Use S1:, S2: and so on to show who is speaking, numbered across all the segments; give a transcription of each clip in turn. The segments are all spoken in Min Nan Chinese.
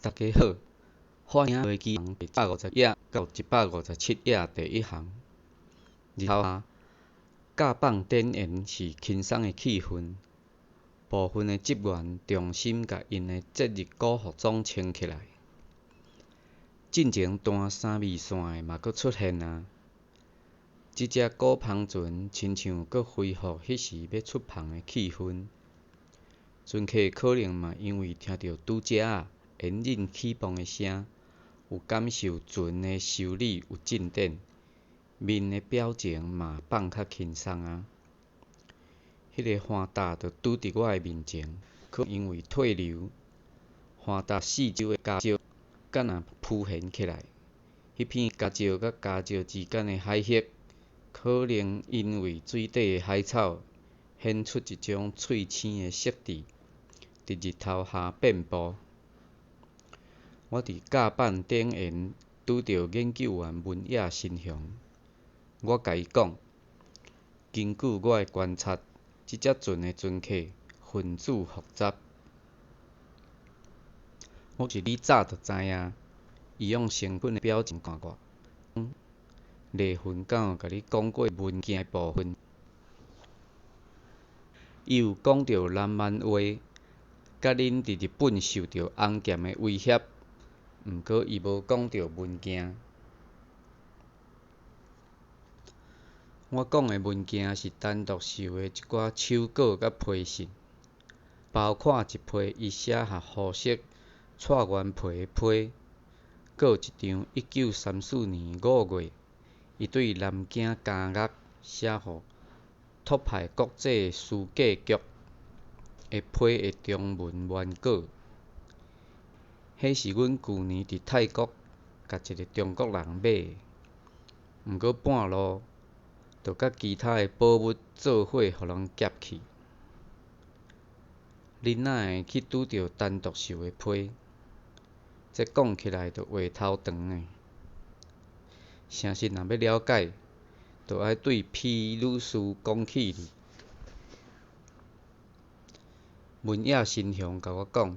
S1: 大家好，歡迎飛機第150頁到157頁第一行。日頭下，甲板頂緣是輕鬆的氣氛，部分的職員重新共𪜶的節日古服裝穿起來。進前斷三味線的嘛閣出現矣。這隻古帆船親像閣恢復彼時欲出帆的氣氛。船客可能嘛因為聽著拄才仔引擎起泵的聲，有感受船的修理有進展，面的表情嘛放較輕鬆矣。彼个帆搭就拄佇我的面前，可能因為退流，帆搭四周的礁石敢若浮現起來。彼片礁石佮礁石之間的海域，可能因為水底的海草，顯出一種翠青的色致，佇日頭下遍布。我佇甲板頂緣拄著研究員文野伸雄，我共伊講，根據我的觀察，這隻船的船客分子複雜。我是你早就知影，伊用誠懇的表情看我。麗芬敢有共你講過文件的部分？伊有講著南蠻話，佮恁佇日本受著紅劍的威脅，毋過伊無講著文件。我講的文件是陳獨秀的一寡手稿佮批信，包括一批伊寫予胡適蔡元培的批，閣有一張1934年5月，伊對南京監獄寫予托派國際書價局的批的中文原稿。彼是阮舊年佇泰國共一个中國人買的，毋過半路就佮其他的寶物做伙予人劫去。恁哪會去拄著陳獨秀的批？這講起來就話頭長的。誠實若欲了解，就愛對皮女士講起哩。文野伸雄共我講，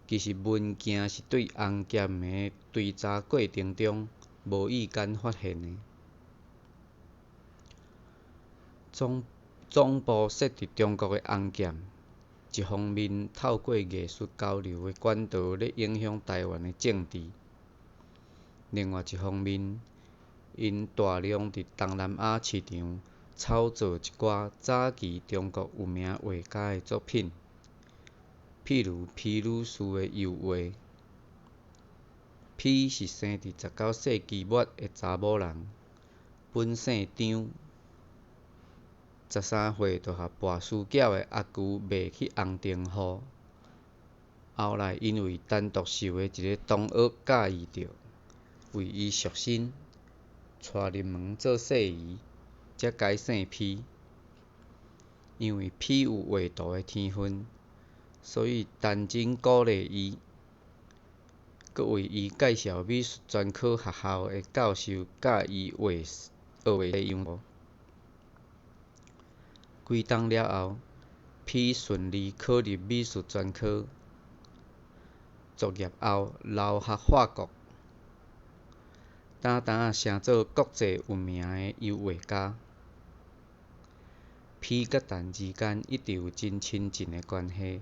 S1: 其實文件是對紅劍的追查過程中無意間發現的。總總部設佇中國的紅劍，一方面透過藝術交流的管道咧影響臺灣的政治，另外一方面，𪜶大量佇東南亞市場炒作一寡早期中國有名畫家的作品，譬如皮魯士的油畫。皮是生佇19世紀末的查某人，本姓張，13歲就予跋輸筊的阿舅賣去紅燈戶，後來因為陳獨秀的一个同學佮意著，為伊贖身，娶入門做細姨，才改姓皮。因為皮有畫圖的天分，所以陳真鼓勵伊，閣為伊介紹美術專科學校的教授教伊畫學畫西洋圖。幾冬了後，皮順利考入美術專科，畢業後留學法國，焦焦仔成做國際有名的油畫家。皮佮陳之間一直有真親近的關係，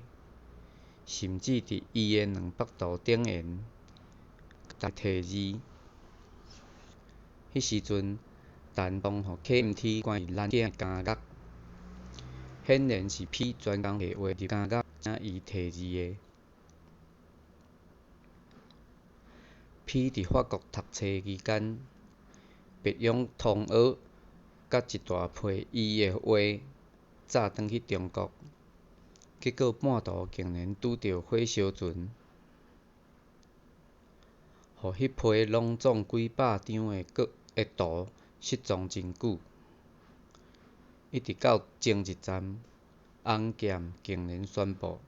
S1: 甚至佇伊的兩幅圖頂緣題字。彼時陣，陳予 KMT 關佇南京監獄，顯然是皮專工提畫入監獄，請伊題字的。皮佇法國讀冊期間，別用同學佮一大批伊的畫載轉去中國，結果半途竟然拄著火燒船，予彼批攏總幾百張的圖失蹤真久。一直到前一站，紅劍竟然宣布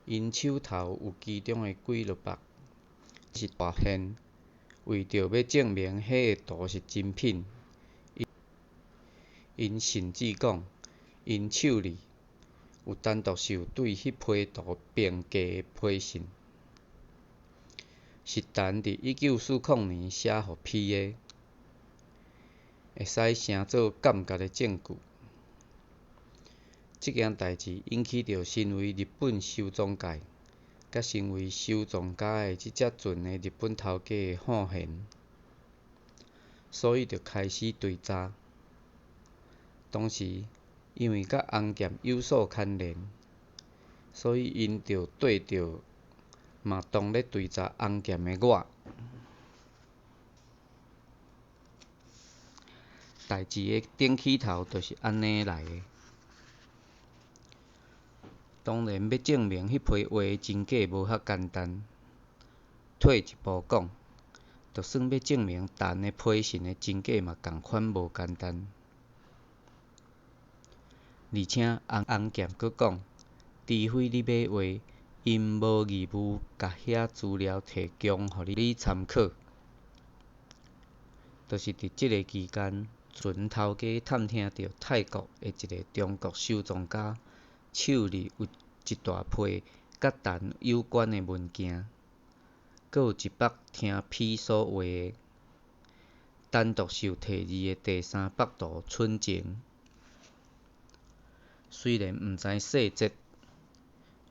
S1: ，𪜶手頭有其中的幾落幅，是大現。為著欲證明彼个圖是真品，𪜶甚至講，𪜶手裡有陳獨秀對彼批圖評價的批信。是陳佇1940年寫予彼的，會使成做鑑別的證據。這件代誌引起著身為日本收藏界佮身為收藏家的這隻船的日本頭家的罕見，所以就開始追查。當時因為佮紅劍有所牽連，所以𪜶就綴著嘛當咧追查紅劍的我。代誌的頂起頭就是按呢來的。當然，欲證明彼批話的真假無遐簡單。退一步講，就算欲證明陳的批信的真假嘛仝款無簡單。而且紅紅劍閣講，除非你買畫，𪜶無義務共遐資料提供予你參考。就是佇這个期間，船頭家探聽著泰國的一个中國收藏家手裡有一大批佮陳有關的文件，閣有一幅聽彼所畫的陳獨秀題字的第三幅圖《春情》。雖然毋知細節，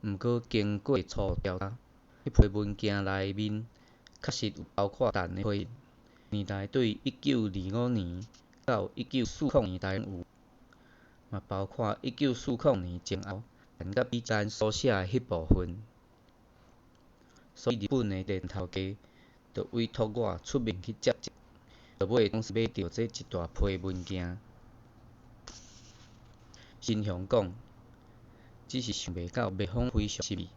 S1: 毋過經過初步調查，彼批文件內面確實有包括陳的批信，年代對1925年到1940年代攏有，嘛包括1940年前後陳佮彼之間所寫的彼部分。所以日本的這个頭家就委託我出面去接觸，落尾總算買著這一大批文件。新雄講，只是想袂到賣方非常心意，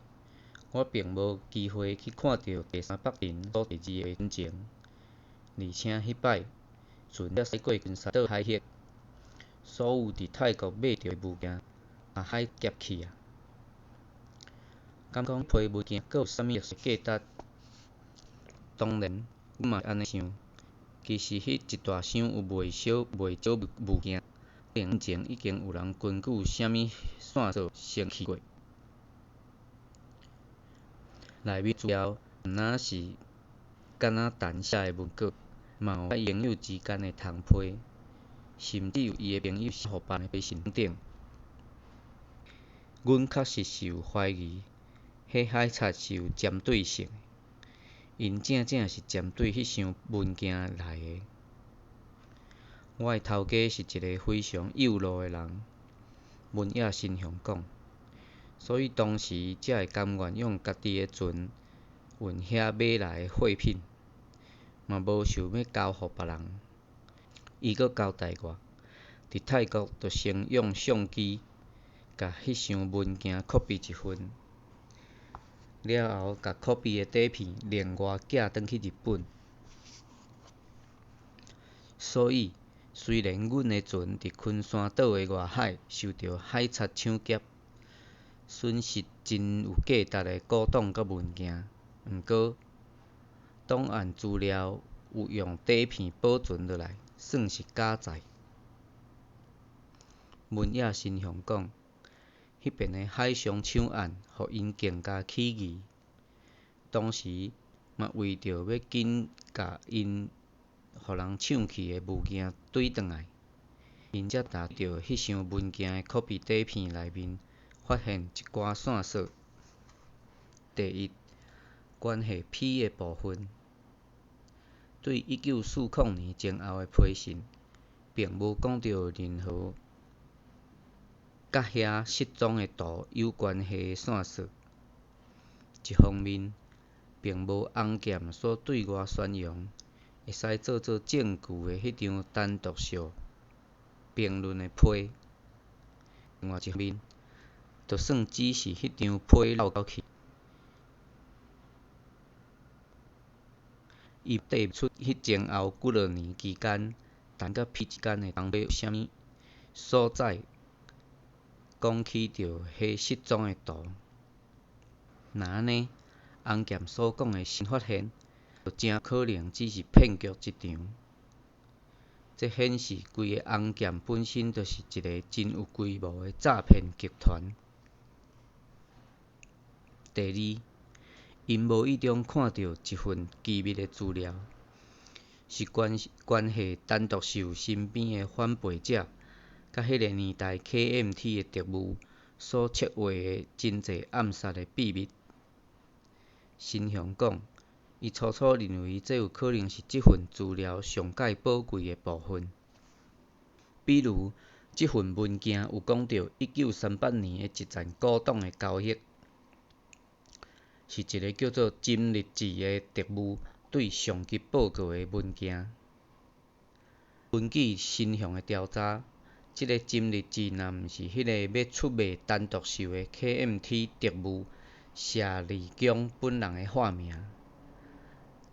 S1: 我並無機會去看著第三幅陳所題字的春情，而且彼擺船才駛過昆山島海峽，所有佇泰國買著的物件，予海劫去矣。敢講彼批文件閣有啥物特殊價值？當然，阮嘛是按呢想。其實彼一大箱有袂少袂少物件，可能進前已經有人根據啥物線索先去過。內面資料毋但是敢若陳寫的文稿，嘛有佮伊朋友之間的通批，甚至有伊的朋友寫予別人的批信等等。阮確實是有懷疑，彼海賊是有針對性的，𪜶正正是針對彼箱文件來的。我的頭家是一个非常幼路的人，文野新雄講，所以當時才會甘願用家己的船運遐買來的貨品，嘛無想欲交予別人。伊閣交代我，佇泰國就先用相機共彼箱文件拷貝一份，了後共拷貝的底片另外寄轉去日本。所以，雖然阮的船佇昆山島的外海受著海賊搶劫，損失真有價值的古董佮文件，毋過檔案資料有用底片保存落來，算是佳在。文野新雄講，彼遍的海上搶案，予𪜶更加起疑。當時嘛為著欲緊共𪜶予人搶去的物件追轉來，𪜶才佇彼箱文件的拷貝底片內面發現一寡線索。第一，關係彼的部分，對1940年前後的批信，並無講著任何佮遐失蹤的圖有關係的線索。一方面，並無紅劍所對外宣揚會使做做證據的彼張陳獨秀評論的批。另外一方面，就算只是彼張批漏去，伊對袂出彼前後幾落年期間，陳佮彼之間的通批有啥物所在講起著彼失蹤的圖。若按呢，紅劍所講的新發現，就誠有可能只是騙局一場。這顯示規个紅劍本身就是一个真有規模的詐騙集團。第二， 𪜶無意中看著一份機密的資料，是關關係陳獨秀身邊的反背者，佮彼个年代 KMT 的特務所策劃的真濟暗殺的秘密。新雄講，伊初初認為這有可能是這份資料上蓋寶貴的部分。比如，這份文件有講著1938年的一層古董的交易，是一个叫做金日志的特務對上級報告的文件。根據新雄的調查，這个金日志若毋是彼个欲出賣陳獨秀的 KMT 特務謝立功本人的化名，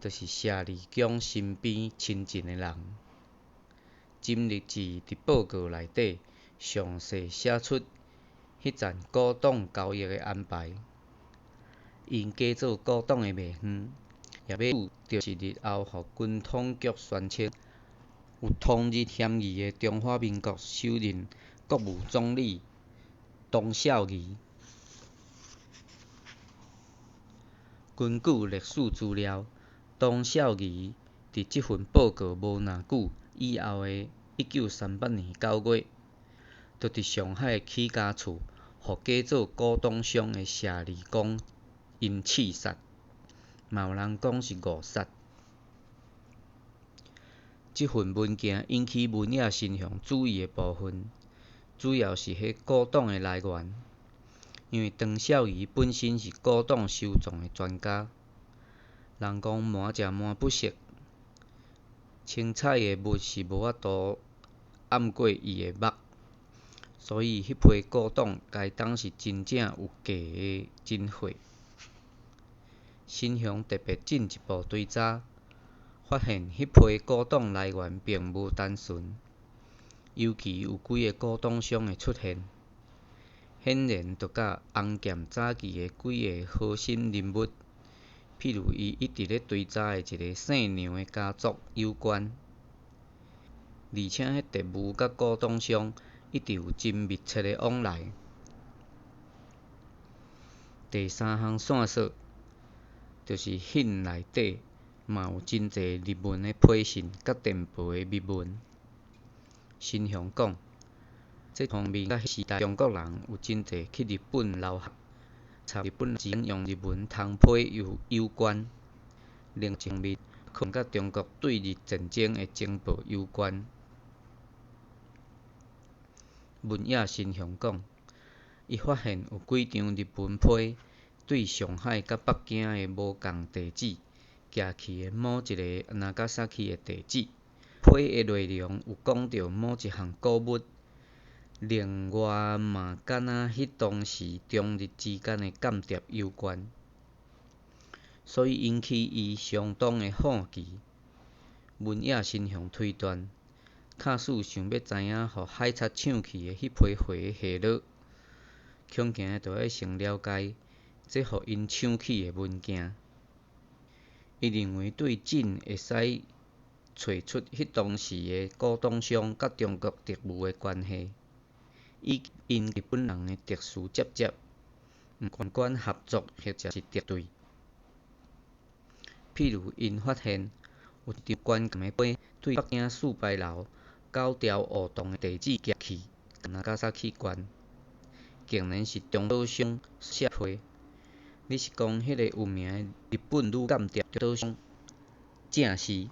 S1: 就是謝立功身邊親近的人。金日志佇報告內底詳細寫出彼層古董交易的安排。𪜶假做古董的賣方，也買主就是日後予軍統局宣稱有通日嫌疑的中華民國首任國務總理唐紹儀。根據歷史資料，唐紹儀佇這份報告無偌久以後的1938年9月，就佇上海起家厝，予假做古董商的謝立功𪜶刺殺，嘛有人講是誤殺。這份文件引起文野新雄注意的部分，主要是彼古董的來源。因為唐紹儀本身是古董收藏的專家，人講瞞食瞞不熟，清彩的物是無法度掩過伊的目，所以彼批古董該當是真正有價的真貨。新雄特別進一步追查，發現彼批古董來源並無單純，尤其有幾个古董商的出現，顯然就佮紅劍早期的幾个核心人物，譬如伊一直咧追查的一个姓梁的家族有關，而且彼特務佮古董商一直有真密切的往來。第三項線索，就是信內底嘛有真濟日文的批信佮電報的密文。新雄講，這方面佮彼時代中國人有真濟去日本留學，參日本之間用日文通批有關。另一方面，可能佮中國對日戰爭的情報有關。文野新雄講，伊發現有幾張日文批對上海佮北京的無仝地址寄去的某一个那伽薩克的地址，批的內容有講著某一項古物，另外嘛敢若彼當時中日之間的間諜有關，所以引起伊相當的好奇。文野新雄推斷，假使想欲知影予海賊搶去的彼批貨的下落，恐驚著愛先了解這予𪜶搶去的文件。伊認為對真會使揣出彼當時的古董商佮中國特務的關係，以及𪜶日本人的特殊接觸，毋管合作或者是敵對。譬如，𪜶發現有一張關鍵的批對北京四牌樓九條胡同的地址寄去那伽薩克縣，竟然是中島商寫批。你是講彼个有名的日本女間諜中島商？正是。